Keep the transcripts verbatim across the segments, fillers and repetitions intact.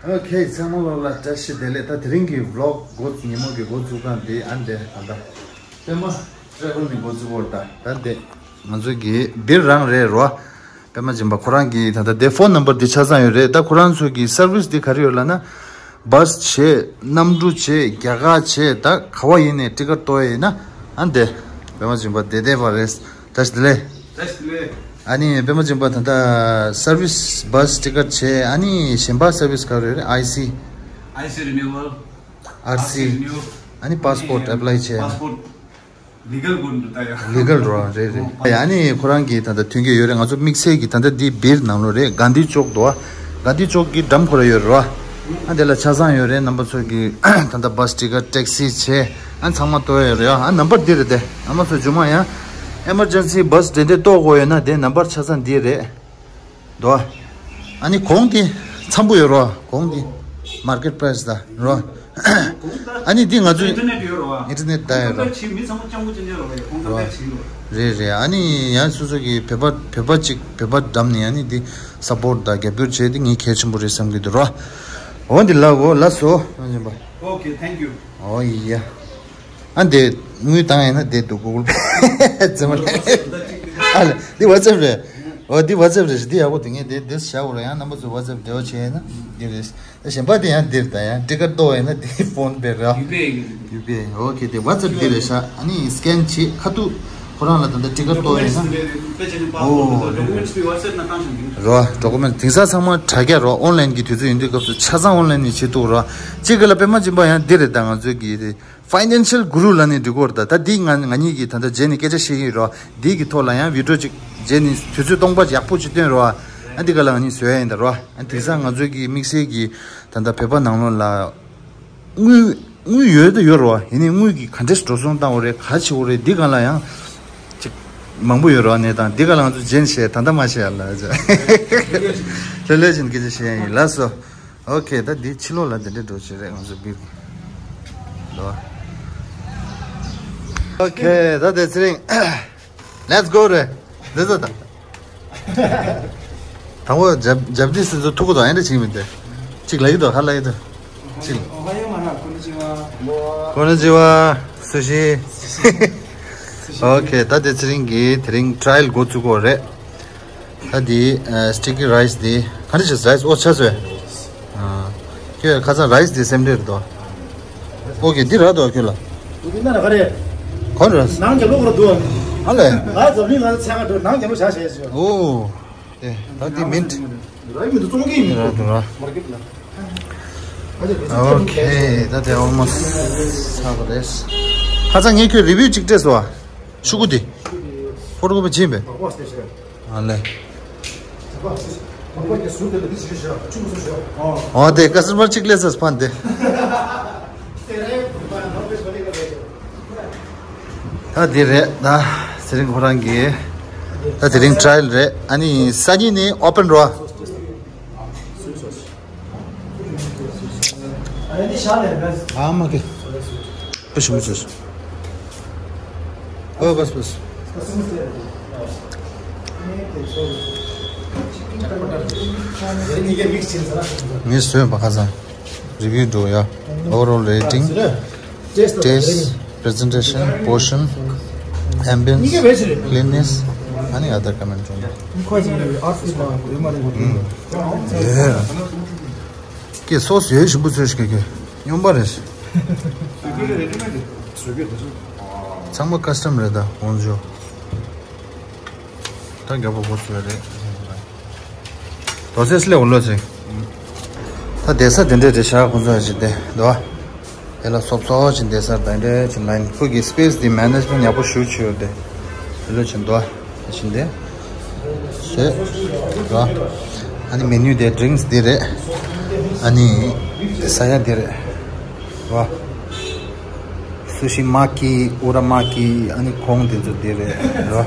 ཨོ་ཁེ། ཚང་མ་ལོ་ལ་བཀྲ་ཤིས་བདེ་ལེགས། ད་དེ་རིང་གི་ཝི་ལོག་འགོ་ཉིན་མོ་གི་འགོ་བཙུགས་སྟངས་དེ་ཨ་འདི་ཨ་ད་པད་མ་ཊ་རེ་ཝལ་ནས་འགོ་བཙུགས་པར། ད་ད་འདི་ང་ཚོ་གི་སྦིར་རང་རེད་རོ། པད་མ་སྦྱིན་པ་ཁོ་རང་གི་ད་ལྟ་དེ་ཕོན་ནམ་བར་དེ་ཆ་ཚང་ཡོད་རེད། ད་ཁོ་རང་ཚོ་གི་སར་ཝིས་དེ་ག་རེ་ཡོད་ལབ་ན། བྷ་སི་བྱས། གནམ་གྲུ་བྱས། རྒྱ་གར་བྱས། ད་ག་བ་ཡིན་ནས་ཊི་ཀེ་ཊི་གཏོང་ཡས་ཡིན་ན་ཨ་འདི་པད་མ་སྦྱིན་པ་བདེ་བདེ་བ་རེད། བཀྲ་ཤིས་བདེ་ལེགས། བཀྲ་ཤིས་བདེ་ལེགས། ཨ་ནི་པད་མ་སྦྱིན་པ་ད་ལྟ་སར་ཝིས་བྷ་སི་ཊི་ཀེ་ཊི་བྱས། ཨ་ནི་གཞན་པ་སར་ཝིས་ག་རེ་རེད། ཨའི་སི། ཨའི་སི་རི་ནིའུ་ཝལ། ཨར་སི། ཨར་སི་རི་ནིའུ། ཨ་ནི་པ་སི་པོར་ཊི་ཨེབ་ལའི་བྱས། པ་སི་པོར་ཊི། ལི་གལ་དགོས་འདུག་ད་ཡ། ལི་གལ་རོ། རེད་རེད། ཨ་ནི་ཁོ་རང་གིས་ད་ལྟ་ཐོན་གྱི་ཡོད་རེད། ང་ཚོ་དམིགས་བསལ་གྱིས་ད་ལྟ་འདི་སྦིར་ནང་ལོགས་རེད། གྷན་དྷི་ཅོག་འདུག་ཨ། གྷན་དྷི་ཅོག་གི་འགྲམ་ཁོ་ར་ཡོད་རེད་བ། ཨ་འདི་ལ་ཆ་ཚང་ཡོད་རེད། རྣམ་པ་ཚོ་གིས་ད་ལྟ་བྷ་སི་ཊི་ཀེ་ཊི་ཊེག་སི་བྱས། ཨ་ཚང་མ་གཏོང་ཡོད་རེད་ཨ། ནམ་བར་འདི་རེད་དེ། རྣམ་པ་ཚོ་རྗེས་མ་ཡང་ཨེ་མར་ཇེན་སི་བྷ་སི་དེ་འདྲས་གཏོང་དགོས་ཡོད་ན་དེ་ནམ་བར་ཆ་ཚང་འདི་རེད། འདུག་ཨ། ཨ་ནི་གོང་དེ་འཚམ་པོ་ཡོད་རོ། གོང་དེ་མར་ཀེ་ཊི་པ་རའི་སི་ད་རོ། ཨ་ནི་འདི་ང་ཚོའི་ཨིན་ཊར་ནེཊ་ཡོད་རོ། ཨིན་ཊར་ནེཊ་ད་ཡོད་རོ། ཁོང་ཚོ་ཕལ་ཆེར་མི་ཚང་མ་སྤྱང་པོ་ཅན་ཅན་རོ། ཁོང་ཚོ་རོ། ཕལ་ཆེར་ཡོད། རེད་རེད། ཨ་ནི་ཡང་སོ་སོ་གི་བོད་པ་བོད་པ་གཅིག་བོད་པ་འགྲམ་ནས་ཨ་ནི་འདི་སཔོར་ཊི་དང་རྒྱབ་སྐྱོར་བྱས་ཏེ་ངས་གལ་ཆེན་པོ་རེད་བསམ་གྱི་འདུག་རོ། འོ་འདི་ལ་འོ་ལ་སོ། ཨོ་ཡ། ཨོ་ཡ། ཨ་འདི་དངུལ་བཏང་ཡིན་ན་འདི་འདུག་གུ་གུལ་པེ་ཙེ་མ་ལ། ཨ་ལ་འདི་ཝ་ཊི་སེབ་རེད། ཨོ་འདི་ཝ་ཊི་སེབ་རེད། འདི་ཡག་པོ་འདུག་ངས་འདི་འདི་བཞག་དགོས་རེད། ཡང་རྣམ་པ་ཚོ་ཝ་ཊི་སེབ་འབྲེལ་བ་བྱས་ན་འདི་རེད། ད་གཞན་པ་འདི་ཡང་འདིར་ད་ཡང་ཊི་ཀེ་ཊི་གཏོང་ཡིན་ན་འདི་ཕོན་པེ་རེད། ཡུ་པི་ཨའི་གི། ཡུ་པི་ཨའི། ཨོ་ཁེ། འདི་ཝ་ཊི་སེབ་འདི་རེད་ཤག་ཨ་ནི་སི་ཀེན་བྱེད་ཁ་ཐུག་ཁོ་རང་ལ་ད་ལྟ་ཊི་ཀེ་ཊི་གཏོང་ཡིན་ན། ཨོ་རོ། ཌོ་ཀུ་མེན་ཊི་དེང་སང་ཚང་མ་དྲ་རྒྱ་རོ། ཨོན་ལན་གྱི་དུས་ཚོད་ཡིན་དུས་སྐབས་སུ་ཆ་ཚང་ཨོན་ལན་ནས་བྱེད་ཐུབ་རོ། གཅིག་གི་ལ་པད་མ་སྦྱིན་པ་ཡང་འདི་རེད། ད་ང་ཚོའི་གི་ཕའི་ནན་ཤལ་གུ་རུ་ལབ་ནས་འདི་སྐོར་ད་ད་འདི་ང་ང་གཉིས་ཀྱིས་ད་ལྟ་རྗེས་ནས་སྐད་ཆ་བཤད་ཀྱི་ཡོད་རོ། འདི་གི་ཐོག་ལ་ཡང་བི་ཌི་ཡོ་གཅིག་རྗེས་ནས་དུས་ཚོད་སྟོང་པ་ཡག་པོ་ཅིག་བཏོན་རོ། ཨ་འདི་ག་ལ་ང་གཉིས་བཟོ་ཡ་ཡིན་ད་རོ། ཨ་དེང་སང་ང་ཚོའི་གི་དམིགས་བསལ་གྱི་ད་ལྟ་བོད་པ་ནང་ལོགས་ལ་དངུལ་དངུལ་ཡོད་ད་ཡོད་རོ། ཡིན་ནའི་དངུལ་གྱི་ག་འདྲས་འགྲོ་སོང་བཏང་བ་རེད། ག་བྱེད་དགོས་རེད། འདི་ག་ལ་ཡང་ཅིག་མང་པོ་ཡོད་རོ། གནས་སྟངས་འདི་ག་ལ་ང་ཚོ་རྗེས་ནས་བཤད། ད་ལྟ་མ་བཤད་ཡ་ལ་ལྷོད་ལྷོད་བྱས་ནས་སྐད་ཆ་བཤད་ཡ་ཡིན། ལགས་སོ། ཨོ་ཁེ། ད་འདི་ཕྱི་ལོགས་ལ་འདི་འདྲས་འགྲོ་བྱེད་རེད། ང་ཚོ་སྦིར་གི་ལོ། ཨོ་ཁེ། ད་དེ་ཚེ་རིང་། Let's go རེད། འདི་ཚོ་ད། དང་པོ་རྒྱབ་རྒྱབ་འདི་སུ་ཚོ་ཐུག་གོ་དང་ཨེ་འདྲ་བྱེད་མི་འདི། གཅིག་ལ་ཡི་དོ་ཧ་ལ་ཡི་དོ། གཅིག་ལ། ཨོ་ཧ་ཡོ་མ་ན། ཁོ་ན་ཅི་བ། ཁོ་ན་ཅི་བ། སུ་ཤི། ཨོ་ཁེ། ད་དེ་ཚེ་རིང་གི་དེ་རིང་ཊ་ར་ཡལ་འགོ་བཙུགས་གོ་རེད། ད་འདི་ཨ་སི་ཊི་ཀི་རའི་སི་འདི་ག་འདྲ་བྱས། རའི་སི་ཨོ་ཆ་ཚོད། ཨ་ཁྱོད་ཁ་སང་རའི་སི་འདི་སེམས་ཁྲལ་རེད་དོ། ཨོ་ཁེ། འདི་རག་དོ་ཁྱོད་ལ། འདི་ན་ར་ག་རེ། ག་རེ། ནང་རྒྱབ་ལོགས་ཁོ་ར་འདུག་ཨ་ལས། ང་འཛམ་གླིང་ང་ཚད་ག་འགྲོ་ནང་རྒྱབ་ལོགས་བཞག་བྱས་ཞུ། ཨོ། ཨེ་ད་འདི་མིན། རའི་མི་འདུག་ཙོང་གི་མི་ར་འདུག་འདུག་ར། མར་ཀེ་ཊི་ལ། ཨོ་ཁེ། ད་དེ་ཨོལ་མོ་སི་ཚར་བ་རེད། ཁ་སང་ངས་ཁྱོད་རི་བིའུ་གཅིག་སྤྲད་སོང་བ། ཤུ་གུ་དེ། ཕོ་ཊོ་ཀོ་པི་བྱིན་པས། ཨ་ལས། ཨོ་དེ་ཀ་སི་ཊ་མར་གཅིག་སླེབས་སོང་ཕན་དེ། ད་དེ་རེད། ད་དེ་རིང་ཁོ་རང་གི་ད་དེ་རིང་ཊ་ར་ཡལ་རེད། ཨ་ནི་སང་ཉིན་ནི་ཨོ་པན་རོ། ཨ་མ་ཀེ། པ་ཤུ་མི་ཚོས། ཨོ་བས་བས། ངས་བཟོས་པ་ཁ་སང་རི་བིའུ་འགྲོ་ཡ། Overall rating, taste, presentation, portion, ambience, cleanness, any other comment. ཀྱེ་སོ་སོ་ཡོད་བཞིན་པོ་ཚོས་ཀྱི་ཀྱེ་སྨྱོན་པ་རེད། ཚང་མ་ཀ་སི་ཊམ་རེད་ད་ཧོང་ཇོ། ད་རྒྱལ་པོ་ཁོ་ཚོ་རེད། དོ་སེ་སླེ་འོ་ལོ་ཚེ། ད་བསྡད་ས་དེ་འདྲས་རེད་ཤག་ཁོ་ཚོ་ཞིག་དེ་འདུག་ཨ། དེ་ལ་སོབ་སོབ་ཅིག་བསྡད་ས་དེ་འདྲས་ཅིག་ལ་ཡིན། ཁོ་གི་སི་པེ་སི་དེ་མེ་ནེ་ཇི་མེན་ཊི་ཡག་པོ་ཞེ་པོ་བྱས་ཡོད་དེ། དེ་ལོ་ཅིག་འདུག་ཨ། ཞིག་དེ། ཟོས། ར། ཨ་ནི་མེ་ནུ་དེ་ཌི་རིང་སི་འདི་རེད། ཨ་ནི་ཟ་ཡ་འདི་རེད། ར། སུ་ཤི་མ་ཀི་ཨུ་ར་མ་ཀི་ཨ་ནི་གོང་དེ་ཚོ་འདི་རེད་ར།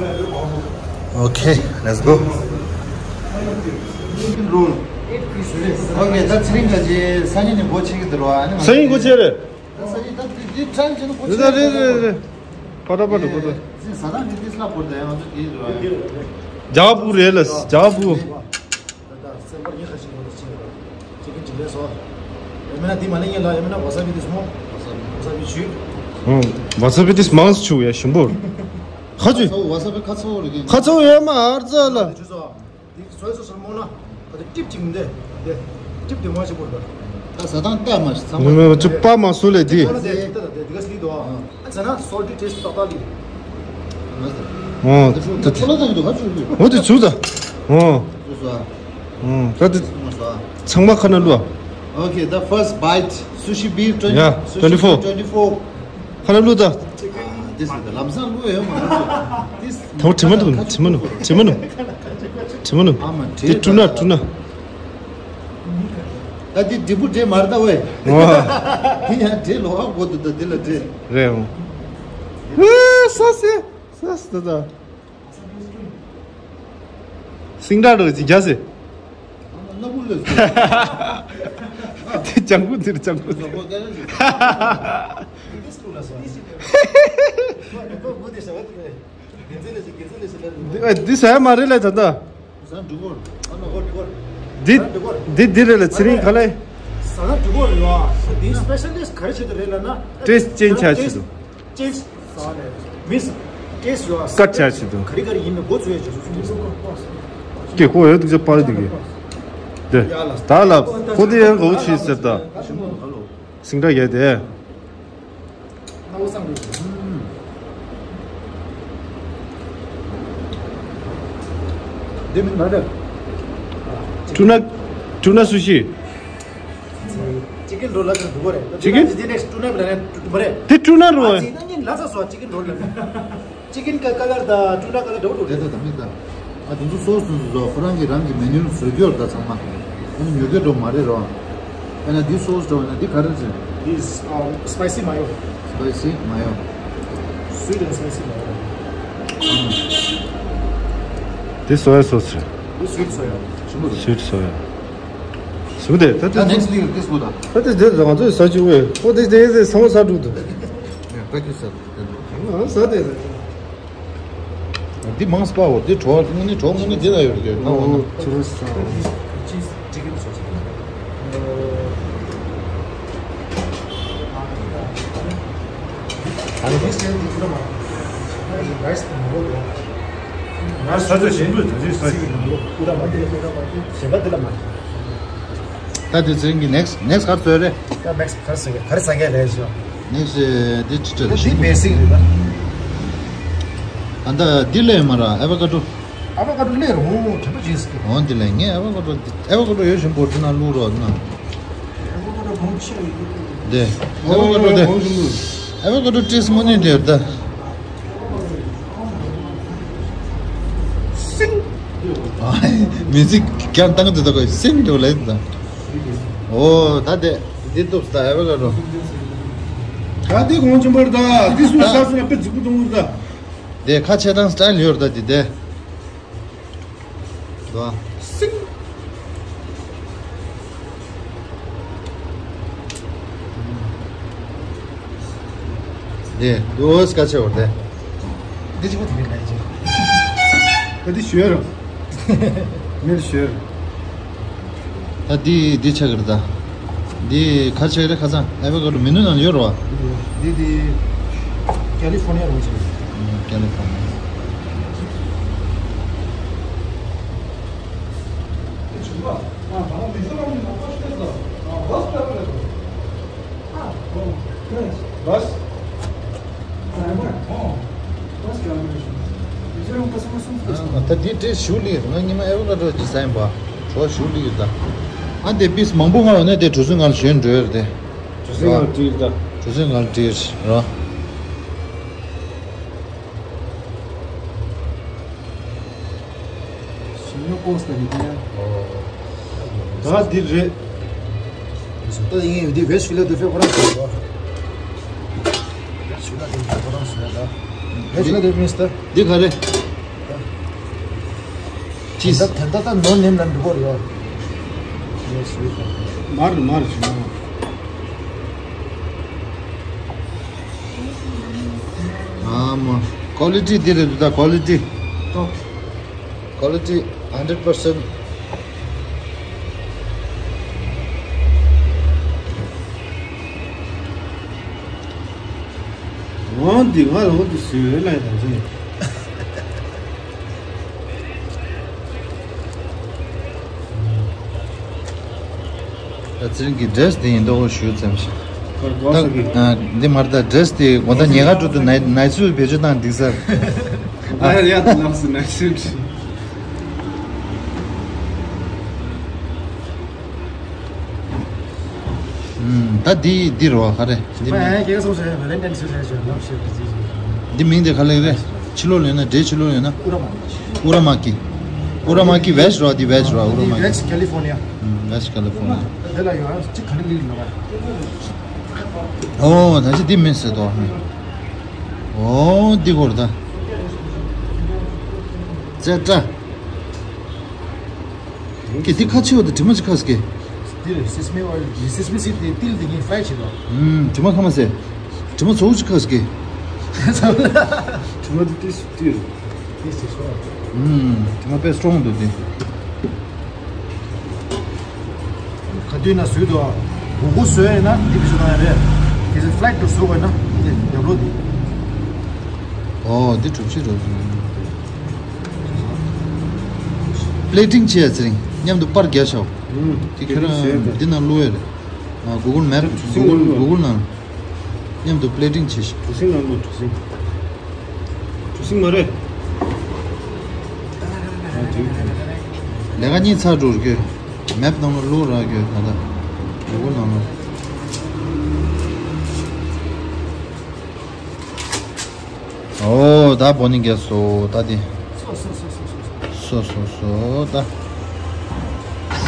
Okay, let's go. Okay, ད་ཚེ་རིང་ག་ཅེ་སང་ཉིན་ནས་སྒོ་ཕྱེ་གི་འདུག་ར། ཨ་ནི་སང་ཉིན་སྒོ་ཕྱེ་རེད། ད་སང་ཉིན་ད་འདི་འདི་ཊ་ར་ཡལ་བྱས་ན་སྒོ་ཕྱེ་རེད། རེད་རེད་རེད། ཕ་ཏ་ཕ་ཏ་ཕ་ཏ། ཟ་ན་འདི་འདི་སླ་པོ་རེད། ང་ཚོ་འདི་ར། ཇ་བུ་རེད་ལ་ཇ་བུ། ད་ད་སེམས་པ་ཉེ་ཁ་ཞིག་མ་གཏོགས་ཅི་རེད། ཅི་གི་ཅི་ལས་སོ། མེད་ན་དེ་མ་ལེན་ངེས་ལ་ཡ་མེད་ན་ཝ་ས་བི་དེ་སྨོ། ཝ་ས་བི་ཆུ། ཨང་། ཝ་ས་བི་དེ་མང་སུ་ཆུ་ཡ་ཞིམ་པོ། ཁ་ཆུ། ཝ་ས་བི་ཁ་ཚ་བོ་རེད་གི། ཁ་ཚ་བོ་ཡོད་མ་ཨར་ཙ་ལ། ཆུ་ཚོ། དེ་སོ་ཡ་སོ་སོར་རྨོ་ན་ཁ་ཚ་ཊིབ་ཅིག་མི་འདེ། དེ་ཊིབ་དེ་མ་ཞིག་པོ་རེད། ད་ཟ་སྟངས་ལྟ་མ་ཞིག་ཚང་མ། ནུ་མེ་བ་ཆུ་པ་མ་སུ་ལེ་དེ། ཁོ་ན་དེ་དེ་དེ་དེ་ག་སི་ལི་དོ། ཨ་ཚ་ན་སོལ་ཊི་ཊེ་སི་ཊི་ཏག་ཏག་ལི། ཨོ། ད་ཆུ་ལ་ད་གི་དོ་ཁ་ཆུ་གི། འོ་དེ་ཆུ་ད། ཨོ། ཆུ་ཟ། ཨོ། ད་དེ་ཚང་མ་ཁ་ན་ལུ། Okay, the first bite, sushi beef twenty, yeah, sushi twenty-four. Twenty-four. ཁ་ན་ལུ་ད། This is the ལམ་སང་ལུ་ཡོད་མ་རེད། This ཐོ་དྲི་མ་འདུག་དྲི་མ་འདུག་དྲི་མ་འདུག་དྲི་མ་འདུག་ཨ་མ་དེ་ཀྲུ་ན་ཀྲུ་ན། ད་དེ་འབྲས་བུ་འབྲས་མ་རེད་ད་ཝེ། ཨོ། དེ་ཡང་འབྲས་ལོ་བ་གོ་འདུག་ད་དེ་ལ་འབྲས། རེད་འོ། ཨེ་ས་སེ་ས་སེ་ད་ད། སིང་ཌ་རོ་ཅི་རྒྱ་སེ། སྣ་བུ་ལོས། དེ་ལྗང་ཁུ་འདིར་ལྗང་ཁུ། འདི་ཨ་འདི་ཟ་ཡ་མ་རེད་ལ་ད་ལྟ། འདི་འདི་འདི་རེད་ལ་ཚེ་རིང་ག་ལེ། ཏེས་ཅེན་ཇི་ཆེད་དུ། ཀ་ཆ་ཆེད་དུ། ཀེ་ཀོ་ཡོད་དུ་པར་དུ་གི། དེ་ད་ལ་ཁོ་དེ་ཡང་གོ་ཆེ་ཟེར་ད། སིང་ཌ་ཡོད་དེ། ཀྲུ་ན་ཀྲུ་ན་སུ་ཤི། ཅི་ཀིན་རོལ་ལ་ཀིན་འགྲོ་གི་རེད། ཅི་ཀིན། དེ་ནས་ཀྲུ་ན་བ་ལ་ནས་ཀྲུ་མ་རེད། དེ་ཀྲུ་ན་རོལ། ཨ་ཙི་ན་ཉིན་ལ་ཚ་སོ་ཅི་ཀིན་རོལ་ལ་ནས། ཅི་ཀིན་ཀ་ཀ་ལར་དང་ཀྲུ་ན་ཀ་ལར་འདྲ་བོ་འདྲ་བོ་རེད། དེ་ད་མི་ད། ཨ་དེ་ཚོ་སོ་སི་དེ་ཚོ་ཁོ་རང་གི་རང་གི་མེ་ནུ་བཟོ་རྒྱུ་རེད་ད་ཚང་མ། ཨ་ནི་ཉོ་རྒྱུ་འགྲོ་མ་རེད་རོ། ཨ་ན་འདི་སོ་སི་འགྲོ་ན་འདི་ག་རེ་རེད། This, um, spicy mayo. Spicy mayo. Sweet and spicy mayo. དེ་སོ་ཡ་སོ་སི་རེད། This sweet soya. Sweet soya. སུ་དེ་ད་དེ་next level this one. ད་དེ་དེ་ང་ཚོས་ཟ་བཅུག་པས་ཁོ་དེ་དེ་དེ་ཚང་མ་ཟ་འགྲོ་འདུག Yeah, thank you, sir. ཨ་ཟ་དེ་ཟ། འདི་མང་སྤ་བོ་འདི་གྲོ་དངོས་གནས་གྲོ་དངོས་གནས་འདི་ལ་ཡོད་རེད་ད། ཨོ་ཅི་རེད་ས། ང་ས་ཚོད་ཞན་པོ་ད་ཅི་ས་ཅི། ད་དེ་ཚན་གྱི་next next གར་ཚོད་རེད། ད་next གར་ས་ག་གར་ས་ག་རེད་ཞོ། next འདི་ཅི་ཅི་རེད། འདི་basic རེད་ད། ད་ལྟ་འདི་ལས་མ་ར་ཨ་བ་ཀ་ཏོ། ཨ་བ་ཀ་ཏོ་ལས་རུང་དྲན་པ་ཅིག་ཟེར་གི། འོ་འདི་ལས་ངས་ཨ་བ་ཀ་ཏོ་ཨ་བ་ཀ་ཏོ་ཡོད་བཞིན་པོ་དེ་ན་བླུག་རོགས་གནང་། ཨ་བ་ཀ་ཏོ་གོང་ཆེ་རེད། དེ་ཨ་བ་ཀ་ཏོ་དེ་ཨ་བ་ཀ་ཏོ་ཏྲིས་མོ་ནི་དེ་ད། སིང་། མི་ཚིག་ཀྱང་བཏང་དུ་ད་གོ་སིང་དུ་ལེ་ད། ཨོ་ད་དེ་འདི་ཏོབ་ད་ཨ་བ་ཀ་ཏོ། ད་འདི་གོང་ཆེན་པོར་ད་འདི་སུ་ས་སུ་ན་དཔེ་རྫིག་པོ་གཏོང་གི་ད། དེ་ཁ་ཆེ་དང་སི་ཊའིལ་ཡོད་ད་དེ་དེ། ད། སིང་། དེ་དུ་སྐད་ཆ་བར་དེ། འདི་ཅི་གོ་དེ་མིན་ལ་ཡི་ཅི། ད་འདི་ཞུ་ཡ་རོ། མིར་ཞུ་ཡ་རོ། ད་འདི་འདི་ཆ་གི་རེད་ད། འདི་ག་ཆ་རེད་ཁ་སང་ཨ་བ་ཀ་ཏོ་མི་ནུ་ནང་ཡོད་རོ། འདི་འདི་ཀ་ལི་ཧྥོར་ནི་ཡ་རོ་ཅི། ཀ་ལི་ཧྥོར་ནི་ཡ། ད་འདི་ཏྲེ་ཞུ་ལི་ང་ཉི་མ་ཨེ་བོ་ཀ་ཏོ་ཅི་ཟ་ཡིན་པ། གྲོ་ཞུ་ལི་ཡོད་ད། ཨ་འདི་པིས་མང་པོ་ང་ཡོད་ན་དེ་གྲུ་གཟིངས་ང་ལ་ཞོན་འགྲོ་ཡོད་རེད་དེ། གྲུ་གཟིངས་ང་ལ་ཏྲིས་ད། གྲུ་གཟིངས་ང་ལ་ཏྲིས་རོ། ཞིང་ལོ་ཀོས་ད་ནི་ཀྱང་། ད་འདི་རེད། ད་ཡིན་འདི་West Philadelphia ཁོ་རང་ཞིག་རེད། West Philadelphia ཁོ་རང་ཞིག་རེད་ད། West Philadelphia means the འདི་ག་རེད། ཅིས། ད་ད་ད་ནོ་ནེམ་ལ་འགྲོ་གི་རེད། མར་མར་ཞིག་ན། ཨ་མ། ཀོ་ལི་ཊི་འདི་རེད་འདུག་ད་ཀོ་ལི་ཊི། Top quality hundred percent. འོང་འདི་ང་ལ་འོང་འདི་ཟོས་ལ་ཡང་ཟེར། ད་ཚེ་རིང་གི་ཌེ་རེ་སི་དེ་ཡིན་མདོག་ཞུ་ཙམ་ཞིག་ད་འདི་མར་ད་ཌེ་རེ་སི་དེ་གོ་ད་ཉེ་ག་འགྲོ་དུ་ནའི་ནའི་སུ་བེད་སྤྱོད་བཏང་འདི་ཟེར། ཨ་ཡ་ད་ནག་སུ་ནའི་སུ་ད་འདི་འདི་རོ་ག་རེ་འདི་མིན། ཨ་ཁྱེད་སོང་ཟེར་ཝེ་ལེན་ཊེན་སི་ཟེར་ཞོར་ལབ་ཤེས་པ་ཅི་ཞིག་འདི་མིང་དེ་ག་ལེ་རེད། ཕྱི་ལོགས་ལེན་ན་འདྲེ་ཕྱི་ལོགས་ལེན་ན། ཨུ་ར་མ་ཀི། ཨུ་ར་མ་ཀི་ཝེ་ཇི་རོ་འདི་ཝེ་ཇི་རོ་ཨུ་ར་མ་ཀི། ཝེ་ཇི་ཀ་ལི་ཧྥོ་ནི་ཡ། ཝེ་ཇི་ཀ་ལི་ཧྥོ་ནི་ཡ། དེ་ལ་ཡོད་ཅི་ག་ལེ་ལི་ལ་བ། ཨོ་ད་ཅི་འདི་མིན་ཟེར་དོ། ཨོ་འདི་གོར་ད། ཙེ་ཏྲ། ཀྱེ་འདི་ཁ་ཆེ་བ་དེ་དྲི་མ་ཅི་ཁ་སྐྱེ། འདིར་སེ་སི་མི་ཨོ་ཡལ་གྱི་སེ་སི་མི་སིཌ་དེ་ཏིལ་དེ་ངས་ཧྥ་རའི་བྱེད་དོ། ཨུམ་དྲི་མ་ཁ་མ་ཟེ། དྲི་མ་ཚོགས་ཅི་ཁ་སྐྱེ། དྲི་མ་དེ་ཏིལ་ཏིལ། ཏིལ་ཟེར་སོ། ཨུམ་དྲི་མ་དཔེ་སི་ཊོང་འདུག་དེ། ག་དུས་ན་བཟོས་དོ། སྒོར་སྒོར་བཟོས་ཡིན་ན་འདི་བཟོས་ན་རེད། གལ་སྲིད་ཕ་ལའིཊ་དུ་བཟོ་དགོས་ན་འདི་རྒྱབ་ལོགས་འདི། ཨོ་འདི་གྲུབ་ཆེ་རུ། པི་ལེ་ཊིང་བྱེད་ཡ་ཚེ་རིང་མཉམ་དུ་པར་རྒྱག་ཤོག་ཨུམ། དེ་ཁྱོད་རང་འདི་ནང་བླུག་ཡ་རེད། ཨ་གུ་གུལ་མེབ་གུ་གུལ་གུ་གུལ་ནང་མཉམ་དུ་པི་ལེ་ཊིང་བྱེད་ཤོག་གྲུ་གཟིངས་ནང་དུ་གྲུ་གཟིངས། གྲུ་གཟིངས་མ་རེད། ལས་ཀ་གཉིས་ཚར་འགྲོ་རྒྱུ། མེབ་ནང་ལ་བླུག་རག་རྒྱུ་ད་ལྟ་གུ་གུལ་ནང་ལ། ཨོ་ད་བོ་ནི་རྒྱལ་སོ་ད་དེ། སོ་སོ་སོ་ད།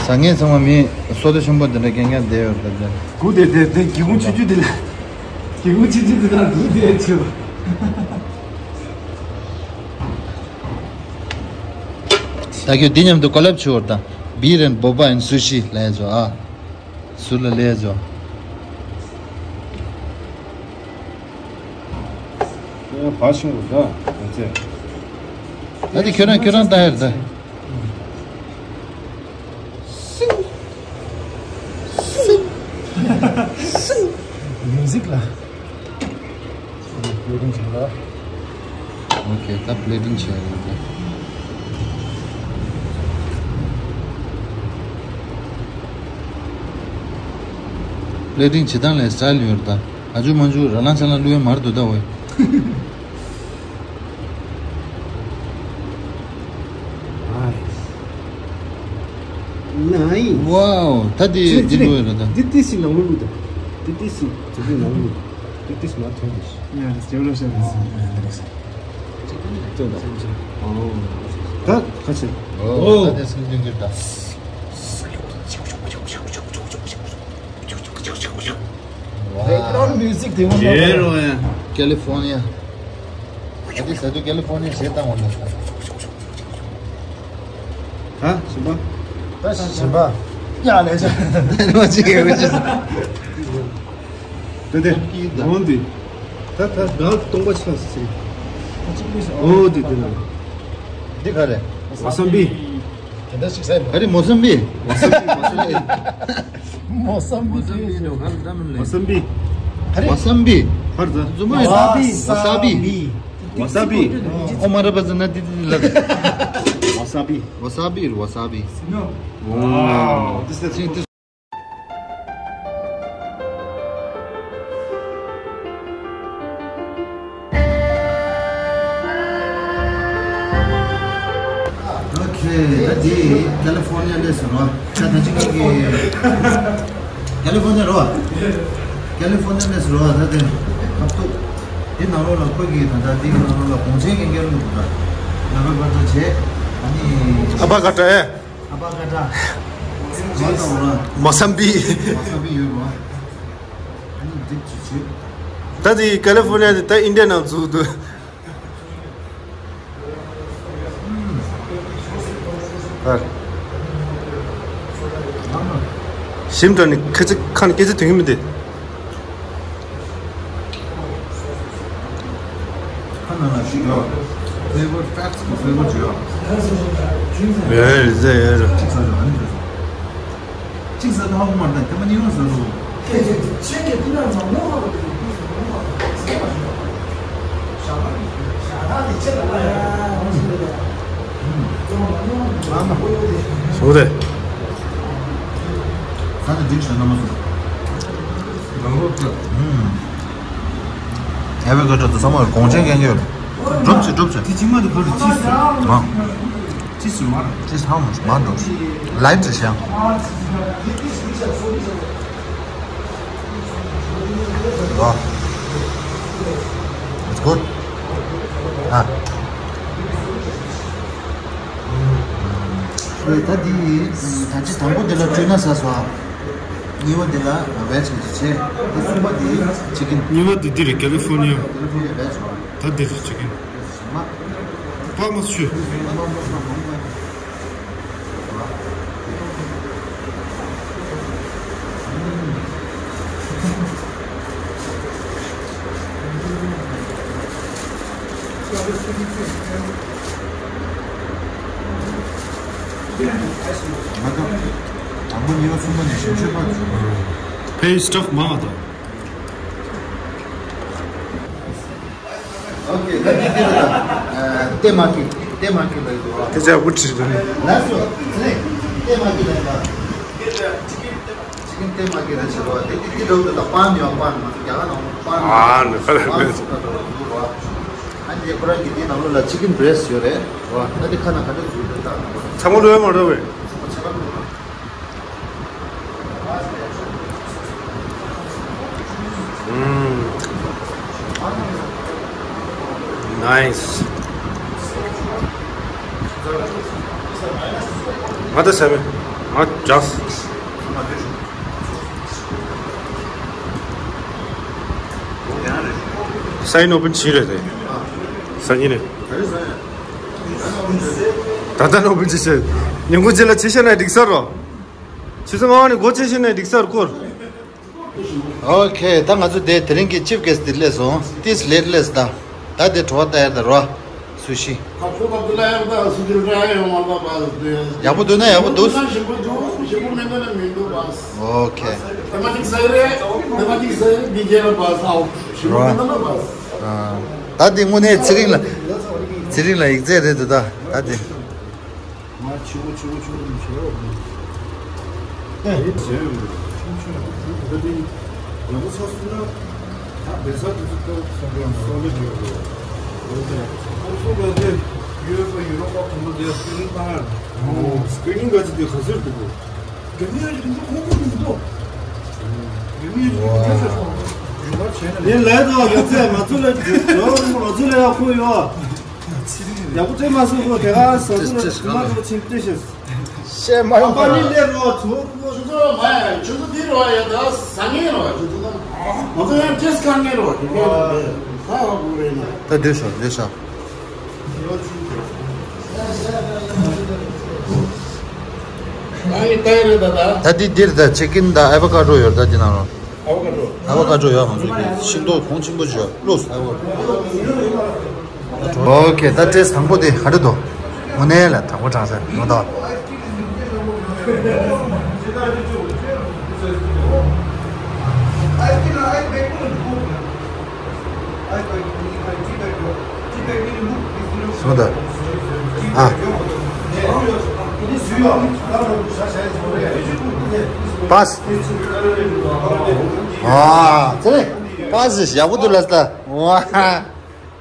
ཟ་ངེས་ཚང་མ་མི་སོ་ད་ཆེན་པོ་དེ་འདྲ་རྐྱང་རྐྱང་བསྡད་ཡོད་ད་དེ། གུ་དེ་དེ་དེ་སྒེའུ་ཁུང་ཆུང་ཆུང་དེ་ལ། སྒེའུ་ཁུང་ཆུང་ཆུང་དེ་ལ་གུ་དེ་ཆེ་བ། ད་ཁྱོད་འདི་མཉམ་དུ་ཀོ་ལེབ་བྱེད་འོར་ད། Beer and Boba and Sushi ལ་ཡ་ཚོ་ཨ། ཟུར་ལ་ལས་བཟོ། ཡང་བ་ཤིང་རུ་ད་ང་ཚེ། ད་དེ་ཁྱོད་རང་ཁྱོད་རང་ལྟ་ཡར་ད། སིང་། སིང་། སིང་། མིའུ་ཟིག་ལ། པི་ལེ་ཊིང་བྱེད་ལ། ཨོ་ཁེ་ད་པི་ལེ་ཊིང་བྱེད་ཡོད་ད། པི་ལེ་ཊིང་བྱེད་སྟངས་ལ་སི་ཊའིལ་ཡོད་རེད་ད། ཨ་ཇུ་མ་ཇུ་ར་ལང་ཆ་ལང་བླུག་ཡ་མར་འདུག་ད་འོ། ནའི། ཝའོ་ད་དེ་དེ་འདི་འདི་འདུག་ཡོད་རེད་ད། འདི་ཏི་སི་ནང་ལོ་ལུག་ད། འདི་ཏི་སི་དེ་འདི་ནང་ལོ་ལུག་འདི་ཏི་སི་མ་ཐོན་དེ་ཤི། ཡ་རེད་ཇེ་ལོ་ཤ་རེད། ད་ཁ་ཆེ། ཨོ་ད་དེ་སི་འདི་འདི་ད། Background music དེ་ངོ་མ་རེད་རོ་ཡ། ཀེ་ལི་ཧྥོ་ནི་ཡ། ཨ་ཏི་ས་དུ་ཀེ་ལི་ཧྥོ་ནི་ཡ་ཞེས་བཏང་བ་ལ། ད་ཞིམ་པ། ད་ཞིམ་པ། ཡ་ལས་ཆ། ལོ་ཅི་གེ་གེ་ཅི། དེ་དེ་ལོང་དེ། ད་ད་ད་སྟོང་པ་ཆགས་སི། ཨོ་དེ་དེ་ལ། འདི་ག་རེད། ཝ་ས་བི། དེ་འདྲ་ཞིག་ཟེར་ནས། ཨ་རི་མོ་སམ་བི། མོ་སམ་བི། མོ་སམ་བི་དེ། མོ་སམ་བི། ཨ་རི། ཝ་སམ་བི། ཧར་ཟ། ཛུ་མ། ཝ་ས་བི། ཝ་ས་བི། ཝ་ས་བི། ཨོ་མ་ར་པ་ཟ་ན་དི་དི་ལ། ཝ་ས་བི། ཝ་ས་བི། ཝ་ས་བི། No. Wow. This is ཨོ་ཁེ། ད་དེ་ཀེ་ལི་ཧྥོར་ནི་ཡ་ལས་སུ་རོ། ད་ད་ཅི་གི་ཀེ་ལི་ཧྥོར་ནི་ཡ་རོ། ཀེ་ལི་ཧྥོར་ནི་ཡ་ལས་སུ་རོ། ད་དེ་ཁབ་ཏུ་དེ་ནང་ལོགས་ལ་ཁོ་གི་ད་ད་དེ་ནང་ལོགས་ལ་གོང་ཆེན་གན་གན་རུ་འདུག་ད་ན་རོ་བར་ད་བྱས། ཨ་ནི་ཨ་བ་ག་ཏྲ་ཨེ། ཨ་བ་ག་ཏྲ། མ་ད་འོ་ར། མོ་སམ་བི། མོ་སམ་བི་ཡོད་རོ། ཨ་ནི་འདི་ཅི་ཅི། ད་དེ་ཀེ་ལི་ཧྥོར་ནི་ཡ་དེ་ད་ཨིན་ཌི་ཡ་ནང་བཙུགས་འདུག་ཞིམ་དྲགས་ནི་ཁ་ཚིག་ཁ་ནི་སྐད་ཆ་ཐོན་གྱི་མི་འདུག་ཁ་ནང་ལ་ཞིག་ཡོད། ཕེ་ཝར་ཕེག་སི་གི་ཕེ་ཝར་ཅིག་ཡོད། ཡོད་རེད་ཟེར་ཡོད་རེད། གཅིག་ཟ་རེད། ཨ་ནི་ཟ་རེད། གཅིག་ཟ་ད་ཧ་གོ་མ་རེད། ད་ཁྱེད་མ་གཉིས་ཀ་ཟ་རེད། ཁྱེད་ཁྱེད་ཁྱེད་ཁྱེད་དེ་ན་ང་ངོ་ཧ་གོ་དེ་གཅིག་ཟ་ངོ་ཧ་གོ་ཟ་མ་ཞིག་ཡོད། སུ་རེད། ས་ནས་འགྲིག་བྱས་ན་མ་སོང་། ཨ་བོ་ཀ་ཌོ་དང་ཚང་མ་གོང་ཆེན་གན་གི་ཡོད་རེད། སྒྲུབ་ཅིག་སྒྲུབ་ཅིག་དེ་ཕྱི་མ་དེ་ག་རེ་ཅིས་མ། ཅིས་མ་རེད། ཅིས་ཧ་མ་མ་འགྲོ། ལའིབ་ཅིག་བྱས། ཨ། It's good. ཨ། ད་འདི་ད་ཅི་དང་པོ་འདི་ལ་ཊུ་ན་ཟ་སོང་། གཉིས་པ་འདི་ལ་བེ་ཇི་གི་ཅིག་བྱས། ད་གསུམ་པ་འདི་ཅི་ཀིན། གཉིས་པ་འདི་འདི་རེད། ཀ་ལི་ཧྥོར་ནི་ཡ། ཀ་ལི་ཧྥོར་ནི་ཡ་བེ་ཇི་རེད། ད་འདི་རེད་ཅི་ཀིན། མ། པ་མ་ཆུ། ང་དང་། དང་པོ་གཉིས་པ་གསུམ་པ་ནས་ཞིམ་ཤོས་པ་བྱུང་། ཕེ་སི་ཊི་མང་ང་དང་། ཨོ་ཁེ། ད་འདི་འདི་རེད་ད། ཨ། ཏེ་མ་ཀི། ཏེ་མ་ཀི་ལ་ཡོད་ར། དེ་ཅག་བུ་ཁྲིད་འདུག་ནི། ལགས་སོ། ཏེ་མ་ཀི་ལ་ཡོད་ར། ཅི་ཀིན་ཏེ་མ་ཀི་ལ་བྱེད་རོགས། དེ་དེ་དེ་འགྲོ་འདུག་ད། པན་ཡོད། པན་མ་རྒྱ་གར་ནང་པན། ཨ་ནི་པན་པན་སུ་ད་འགྲོ་འདུག་ར། ཨ་ནི་ཁོ་རང་གི་དེ་ནང་ལོགས་ལ་ཅི་ཀིན་བྷི་རེ་སི་ཊི་ཡོད་རེད་ར། ད་དེ་ཁ་ན་ག་འདྲ་འཛུལ་འདུག་ད། ཚང་མ་ལོས་མ་འགྲོ་བས། ཚང་མ་ཆ་ལག་འགྲོ། ཨུམ། ནའིས། ང་ད་ཟ་མེད། ང་ཇག་སི། སའིན་ཨོ་པན་བྱས་རེད་དེ། སང་ཉིན་ནས། ད་ལྟ་ཨོ་པན་བྱས་ཤག་ཉིན་གུང་རྗེས་ལ་བྱས་ཤག་ན་འགྲིག་ས་རེད། ཆུ་ཚོད་ལྔ་པ་ནས་སྒོ་ཕྱེ་ཤག་ན་འགྲིག་ས་རེད་སྐོར། ཨོ་ཁེ། ད་ང་ཚོ་དེ་དེ་རིང་གི་ཅིབ་གེ་སི་ཊི་དེ་སླེབས་སོང་། ཏིས་ལེ་ཊི་སླེབས་ད། ད་དེ་བྲོ་བ་ལྟ་ཡར་ད་རོ། སུ་ཤི། ཡག་པོ་འདུག་ན་ཡག་པོ་འདུག་ཨོ་ཁེ། ད་དེ་དངོས་གནས་ཚེ་རིང་ལ། ཚེ་རིང་ལ་ཡིག་ཚད་རེད་འདུག་ད་ད་དེ། ང་ཆེ་བོ་ཆེ་བོ་ཆེ་བོ་ཆེ་བོ། ཨེ། ཆུང་ཆུང་ཆུང་ཆུང་འདི་ཡག་པོ་ཆགས་སོང་ན། ད་བེ་ས་དེ་ཚོ་ཏོག་སོང་རེད་མ་རེད་ཅེས་རེད། ཁོང་ཚོ་ག་ཚོད་ཡུ་རོབ་པ་ཡུ་རོབ་པ་གོང་མ་དེ་སི་ཀི་རིན་བཏང་ཡ་རེད། ཨོ། སི་ཀི་རིན་ག་ཚོད་དེ་ག་ཚོད་འདུག་གོ། རྒྱ་མི་ཡང་ཅིག་ཁོང་ཁོང་ཁོང་མི་འདུག་རྒྱ་མི་ཡང་ཅིག་ཁོང་ཁོང་ཁོང་ཡོད་པ་བྱས་ན། ཡིན་ལས་དང་ཡོད་ཚད་ང་ཚོ་ལ་ཡོད་རུང་ང་ཚོ་ལ་ཡག་པོ་ཡོད། ཡག་པོ་སྤྲད་མ་སོང་གོ། དེ་ག་ས་ཚོ་ལ་དུ་མ་དུ་ཕྱིན་སྤྲད་ཤེས། བཤད་མ་ཡོང་པ་ནི་ལས་རོ་ཚོ། ཁྱོད་ཚོ་མ་ཡ་ཁྱོད་ཚོ་འདི་རོ་ཡ་ད་ཟ་ངེས་རོ། ཁྱོད་ཚོ་ད་ང་ཚོ་ཡང་ཅེས་གང་ངེས་རོ། ཁྱོད་ཚོ་ད་ཧ་གོ་རེད་ན། ད་སྡོད་ཤོག་སྡོད་ཤོག་ཨ་ནི་ད་ཡ་རེད་ད་ད། ད་འདི་འདིར་ད་ཅི་ཀིན་ད་ཨ་བོ་ཀ་ཌོ་ཡོད་ད་འདི་ནང་རོ། ཨ་བོ་ཀ་ཌོ། ཨ་བོ་ཀ་ཌོ་ཡོད། ང་ཚོ་གི་ཤིང་ཏོག་གོང་ཆེན་པོ་ཅིག་ཡོད། ལོས་ཨ་བོ་ཀ་ཌོ། ཨོ་ཁེ། ད་ཊེ་སི་ཊི་དང་པོ་དེ་ག་འདྲ་འདུག་དངོས་གནས་ལ་དྲང་པོ་དྲང་ས་ངོ་ཐོག་སོང་ད། ཨ། པཱ་སི། ཨ། ཚེ་རིང་། པཱ་སི་ཡག་པོ་འདུག་ལབ་ད། ཝ།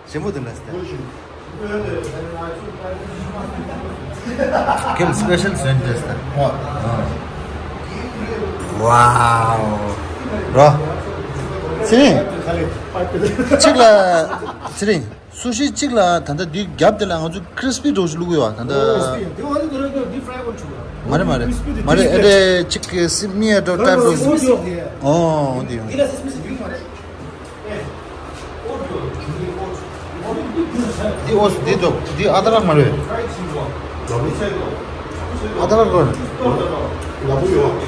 ཞིམ་པོ་འདུག་ལ་སྟ། ཁྱིམ་སི་པེ་ཤལ་བཟོས་འདུག་ལ་སྟ། ཝའོ། རོ། ཚེ་རིང་། གཅིག་ལ། ཚེ་རིང་། སུ་ཤི་གཅིག་ལ་ད་ལྟ་འདི་རྒྱབ་དེ་ལ་ང་ཚོ་ཁི་རི་སི་པི་འདྲ་བོ་ཞིག་བླུགས་ཡོད་པ་ད་ལྟ། མ་རེད་མ་རེད། མ་རེད་ཨེ་རེད། གཅིག་གི་སི་མི་ཨེ་འདྲ་བོ་ཊའིབ་འདྲ་བོ་ཞིག་ཨོ་འདི་ཡོང་། འདི་ཨོ་འདི་འདུག་འདི་ཨ་ད་རག་མ་རེད། ཨ་ད་རག་རེད།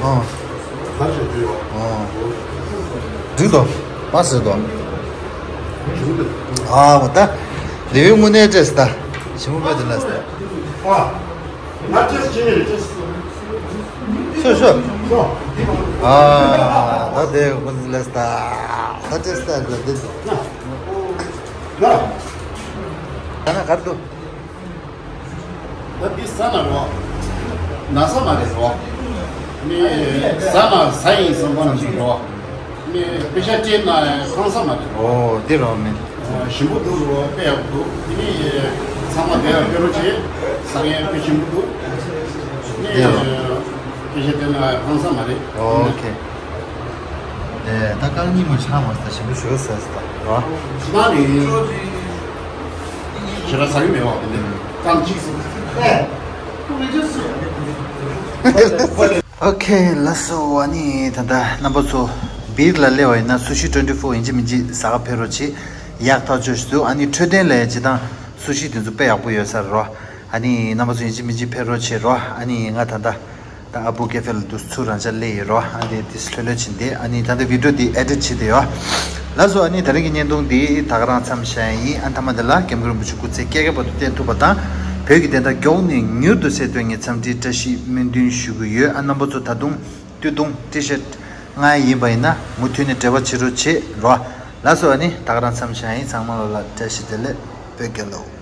ཨོ། འགྲིག་འདུག་པ་སེ་འདུག་ཨ་འོ་ད། ལེ་བའི་དངོས་གནས་སྤྲད་ད། ཞིམ་པོ་དཔེ་དེ་ལ་སྟེ། ཤོ་ཤོ། ཨ་ད་དེ་དངོས་གནས་ལ་སྟེ། ད་སྤྲད་ད་ལ་དེ། ལ། ད་ན་གར་དུ། ད་འདི་ཟ་ན་རོ། ན་ས་མ་རེད་རོ། མི་ཟ་ན་ཟ་ཡིན་བསམ་པ་ནས་རོ། མི་པེ་ཤ་སྤྲད་ན་ཁང་ས་མ་རེད་རོ། ཨོ་འདི་རོ་མི། ཞིམ་པོ་འདུག་རོ། དཔེ་ཡག་པོ་འདུག་དེ་ནི་ཚང་མ་དེ་ལ་ཕེབས་རོགས་བྱེད། ཟ་མཁན་དཔེ་ཞིམ་པོ་འདུག་འདི་རོ། མི་པེ་ཤ་སྤྲད་ན་ཁང་ས་མ་རེད། ཨོ་ཨོ་ཁེ། ཨེ་ད་རྐང་གཉིས་མ་ཆགས་མ་ཟ་ཞིམ་པོ་ཞོ་ཟ་ཟ་རོ། ཇི་མ་ནི། ཞེ་དྲག་ཟ་གི་མེད་བ་དེ་ནས་རྐང་གཅིག་ཟ། ཨོ་ཁེ། ལགས་སོ། ཨ་ནི་ད་ལྟ་རྣམ་པ་ཚོ་སྦིར་ལ་སླེབས་པ་ཡིན་ན་སུ་ཤི་ཊུ་ཝེན་ཊི་ཕོར་ཡིན་གཅིག་མིན་གཅིག་ཟ་ག་ཕེབས་རོགས་བྱེད། ཡག་ཐག་ཆོད་ཞིག་འདུག་ཨ་ནི་འཕྲོད་བསྟེན་ལ་ཡང་སྤྱིར་བཏང་སུ་ཤི་དེ་ཚོ་དཔེ་ཡག་པོ་ཡོད་ས་རེད་རོ། ཨ་ནི་རྣམ་པ་ཚོ་ཡིན་གཅིག་མིན་གཅིག་ཕེབས་རོགས་བྱེད་རོ། ཨ་ནི་ང་ད་ལྟ་ད་ཨ་བུ་ཀེ་ཧྥེ་ལ་འདུག་ཚུར་རང་འཇགས་སླེབས་ཡོད་རོ། ཨ་འདི་དེ་ལྷོད་ལྷོད་ཕྱིན་ཏེ་ཨ་ནི་ད་ལྟ་བི་ཌིའོ་འདི་ཨེ་ཌིཊ་བྱེད་དེ་ཡོད། ལགས་སོ། ཨ་ནི་ད་རིང་གི་བརྙན་ཐུང་འདི་ད་ག་རང་མཚམས་བཞག་ཡིན། ཨ་མཐའ་མ་འདི་ལ་སྐྱབས་མགོན་རིན་པོ་ཆེ་སྐུ་ཚེ་བསྐལ་བརྒྱའི་བར་དུ་བརྟན་ཐུབ་པ་དང་། བོད་ཀྱི་བདེན་མཐའ་མགྱོགས་ནས་མྱུར་དུ་གསལ་ཐུབ་ངེས་འཚམས་འདྲིའི་བཀྲ་ཤིས་སྨོན་འདུན་ཞུ་གི་ཡོད། ཨ་རྣམ་པ་ཚོ་ད་དུང་སྟོད་ཐུང་ཊི་ཤར་ཊི་ང་ཡིན་པ་ཡིན་ན་མུ་མཐུད་ནས་འབྲེལ་བ་བྱེད་རོགས་བྱེད་རོ། ལགས་སོ། ཨ་ནི་ད་ག་རང་མཚམས་བཞག་ཡིན། ཚང་མ་ལ་ལ་བཀྲ་ཤིས་བདེ་ལེགས། བོད་རྒྱལ་ལོ།